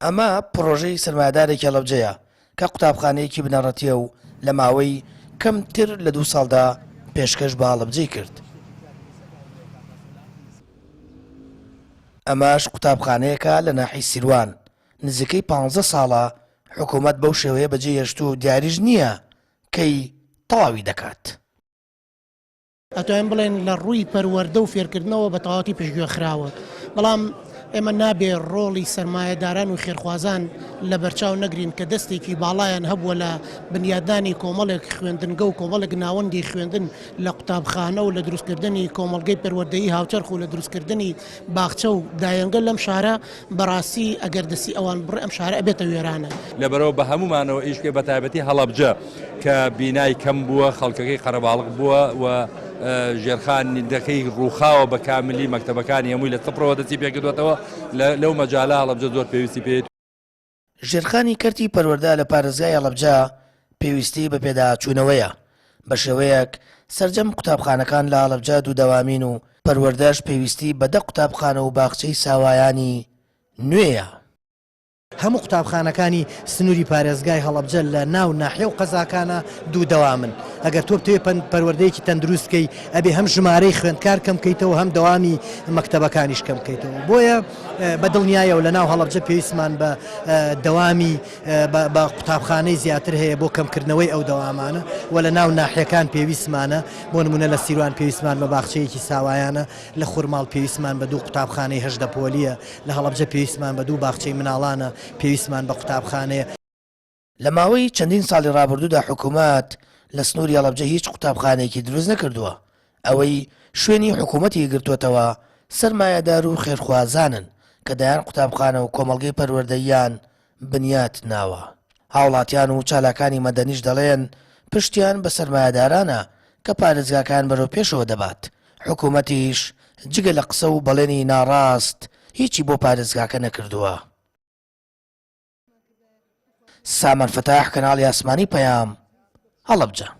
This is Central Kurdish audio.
ئەمە پڕۆژەی سەرمایەدارێکی هەڵەبجەیە کە قوتابخانەیەکی بنەڕەتییە و لە ماوەی کەمتر لە دوو ساڵدا پێشکەش بە هەڵەبجەی کرد. ئەمەش قوتابخانەیەکە لە ناحیەی سیروان، نزیکەی پانزە ساڵە حکوومەت بەو شێوەیە بەجێی هێشتووە و دیاریش نییە کەی تەواوی دەکات. ئەتوانین بڵێین لە ڕووی پەروەردە و فێرکردنەوە بە تەواوەتی پشتگوێ خراوە، بەڵام ئێمە نابێ ڕۆڵی سەرمایەداران و خێرخوازان لە بەرچاو نەگرین کە دەستێکی باڵایان هەبووە لە بنیادنانی کۆمەڵێک خوێندنگە و کۆمەڵێک ناوەندی خوێندن لە قوتابخانە و لە دروستکردنی کۆمەڵگەی پەروەردەیی هاوچەرخ و لە دروستکردنی باخچە و دایەنگە لەم شارە، بەڕاستی ئەگەر دەستی ئەوان بڕێ ئەم شارە ئەبێتە وێرانە. لەبەرئەوە بە هەموومانەوە ئیش بکەین بەتایبەتی هەڵەبجە کە بینای کەم بووە خەڵکەکەی قەرەباڵغ بووە و ژێرخانی دەکەی ڕووخاوە بە کاملی مەکتەبەکانی هەمووی لە سفرەوە دەستی پێکردوەتەوە لەو مەجالە هەڵەبجە زۆر پێویستی پێ ژێرخانی کەرتی پەروەردە لە پارێزگای هەڵەبجە پێویستی بە پێداچوونەوەیە، بە شێوەیەک سەرجەم قوتابخانەکان لە هەڵەبجە دوودەوامین و پەروەردەش پێویستی بە دە قوتابخانە و باخچەی ساوایانی نوێیە. هەموو قوتابخانەکانی سنووری پارێزگای هەڵەبجە لە ناو ناحیە و قەزاکانا دوو دەوامن، ئەگەر تۆ بتەوێ پەروەردەیەکی تەندروست بکەی ئەبێ هەم ژمارەی خوێندکار کەم بکەیتەوە هەم دەوامی مەکتەبەکانیش کەم بکەیتەوە، بۆیە بە دڵنیایەوە لە ناو هەڵەبجە پێویستمان بە دەوامی بە قوتابخانەی زیاتر هەیە بۆ کەمکردنەوەی ئەو دەوامانە و لە ناو ناحیەکان پێویستمانە بۆ نمونە لە سیروان پێویستمان بە باخچەیەکی ساوایانە لە خورماڵ پێویستمان بە دوو قوتابخانەی 18 پۆلیە لە هەڵەبجە پێویستمان بە دوو باخچەی مناڵانە پێویستمان بە قوتابخانەیە. لە ماوەی چەندین ساڵی ڕابردوودا حکومەت لە سنووری هەڵەبجە هیچ قوتابخانەیەکی دروست نەکردووە، ئەوەی شوێنی حکومەتی گرتووەتەوە سەرمایەدار و خێرخوازانن کە دەیان قوتابخانە و کۆمەڵگەی پەروەردەییان بنیات ناوە. هاوڵاتیان و چالاکانی مەدەنیش دەڵێن پشتیان بە سەرمایەدارانە کە پارێزگاکەیان بەرەو پێشەوە دەبات، حکومەتیش جگە لە قسە و بەڵێنی ناڕاست هیچی بۆ پارێزگاکە نەکردووە. سامان فەتاح، کەناڵی ئاسمانی پەیام، هەڵەبجە.